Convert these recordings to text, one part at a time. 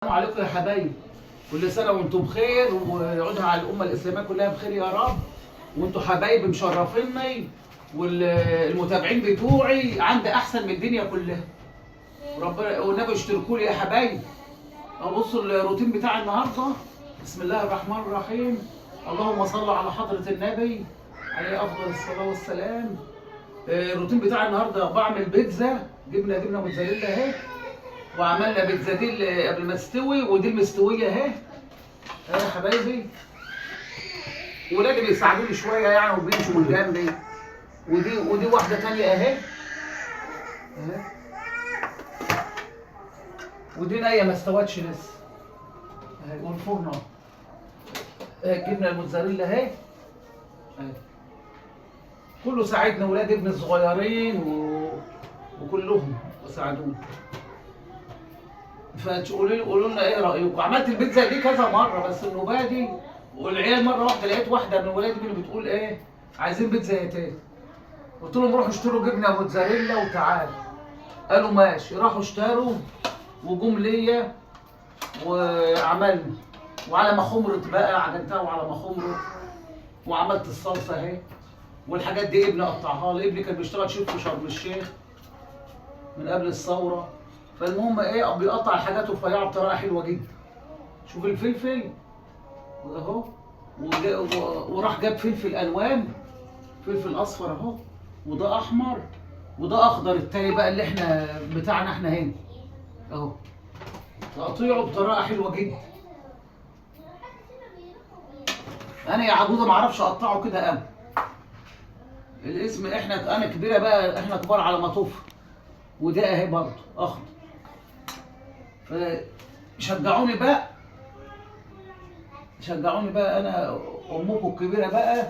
عليكم يا حبايب، كل سنة وانتم بخير، ويعودها على الامة الاسلامية كلها بخير يا رب. وانتم حبايب مشرفيني، والمتابعين بتوعي عندي احسن من الدنيا كلها. ربنا والنبي اشتركوا لي يا حبايب. ابصوا الروتين بتاع النهارده. بسم الله الرحمن الرحيم، اللهم صل على حضره النبي عليه افضل الصلاة والسلام. الروتين بتاع النهارده بعمل بيتزا جبنه موتزاريلا اهي، وعملنا بيتزا دي اللي قبل ما تستوي، ودي المستويه اهي اهي يا حبايبي. ولادي بيساعدوني شوية يعني وبيمشوا من جنبي. ودي واحدة تانية اهي اهي، ودي نيه ما استوتش لسه اهي. والفرن اهو، الجبنة الموتزاريلا اهي اهي. كله ساعدنا، ولاد ابن الصغيرين وكلهم ساعدوني. فتقولوا لي قولوا لنا ايه رايكم. عملت البيتزا دي كذا مرة، بس النوبة دي والعيال مرة واحدة لقيت واحدة من ولادي اللي بتقول ايه عايزين بيتزا يا تاني. قلت لهم روحوا اشتروا جبنه موتزاريلا وتعالوا. قالوا ماشي، راحوا اشتروا وجم ليا وعملنا، وعلى ما خمرت بقى عجنتها، وعلى ما خمرت وعملت الصلصه اهي والحاجات دي. ابني قطعها لي، ابني كان بيشتغل شيف في شرم الشيخ من قبل الثورة. فالمهم ايه، بيقطع الحاجات رفيعة بطريقة حلوة جدا. شوف الفلفل اهو، وراح جاب فلفل الوان، فلفل اصفر اهو، وده احمر، وده اخضر التاني بقى اللي احنا بتاعنا احنا هنا اهو. تقطيعه بطريقة حلوة جدا. انا يا عجوزه ما اعرفش اقطعه كده قوي. الاسم احنا انا كبيرة بقى، احنا كبار على ما طفل. وده اهي برضه اخضر. فشجعوني بقى، شجعوني بقى، انا امكم الكبيرة بقى،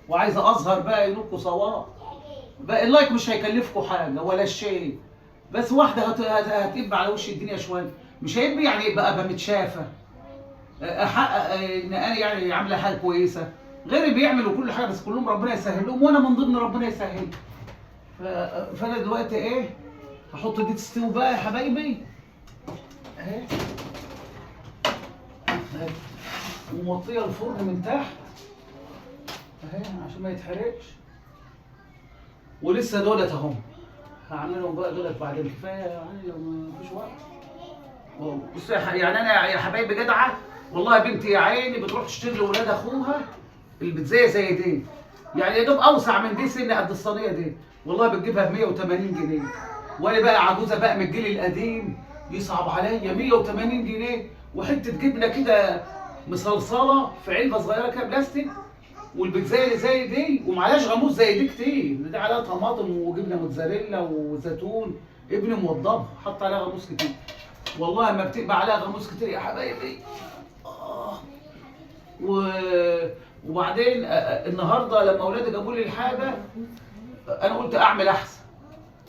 وعايزه اظهر بقى ينوبكم صواب بقى. ال like مش هيكلفكم حاجة ولا شيء، بس واحدة هتقب على وش الدنيا شوية، مش هيب يعني بقى ابقى متشافه، احقق ان انا يعني عامله حاجة كويسة. غيري بيعملوا كل حاجة، بس كلهم ربنا يسهل لهم، وانا من ضمن ربنا يسهل. فانا دلوقتي ايه، هحط دي تستوي بقى يا حبايبي اهي اهي، وموطيه الفرن من تحت اهي عشان ما يتحرقش. ولسه دولت اهم، هعملهم بقى دولت بعدين، كفاية يعني لو ما فيش وقت. بصوا يعني انا يا حبايبي جدعه والله، بنتي يا عيني بتروح تشتري لاولاد اخوها البيتزايه زي دي، يعني يا دوب اوسع من دي سنة قد الصينية دي، والله بتجيبها ب 180 جنيه. وانا بقى عجوزه بقى من الجيل القديم، يصعب عليا 180 جنيه وحتة جبنه كده مصلصله في علبة صغيرة كده بلاستيك، والبيتزايه اللي زي دي ومعلهاش غاموس زي دي كتير، دي عليها طماطم وجبنه موتزاريلا وزيتون، ابني موضبها حط عليها غاموس كتير. والله ما بتبقى عليها غاموس كتير يا حبايبي. وبعدين النهارده لما اولادي جابوا لي الحاجة انا قلت اعمل احسن،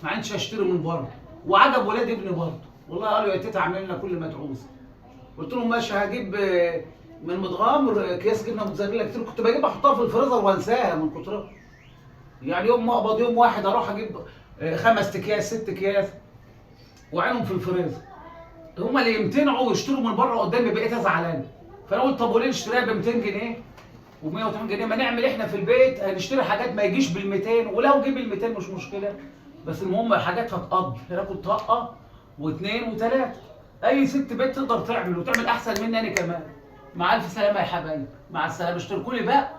ما عندش اشتري من بره. وعجب ولاد ابني برضه والله، قالوا يا تيتا اعمل لنا كل ما تعوز. قلت لهم ماشي، هجيب من متغمر اكياس جبنه موتزاريلا كتير، كنت بجيب احطها في الفريزر وانساها من كترها. يعني يوم ما اقبض يوم واحد اروح اجيب 5 اكياس 6 اكياس واعينهم في الفريزر. هما اللي يمتنعوا ويشتروا من بره قدامي، بقيت ازعلان. فانا قلت طب وليه نشتريها ب 200 جنيه و180 جنيه، ما نعمل احنا في البيت، هنشتري حاجات ما يجيش بال 200، ولو جه بال 200 مش مشكلة، بس المهم حاجات هتقضي، هناكل طقه واثنين وثلاثة. اي ست بيت تقدر تعمل، وتعمل احسن مني انا كمان. مع الف سلامه يا حبايبي، مع السلامة. اشتركوا لي بقى.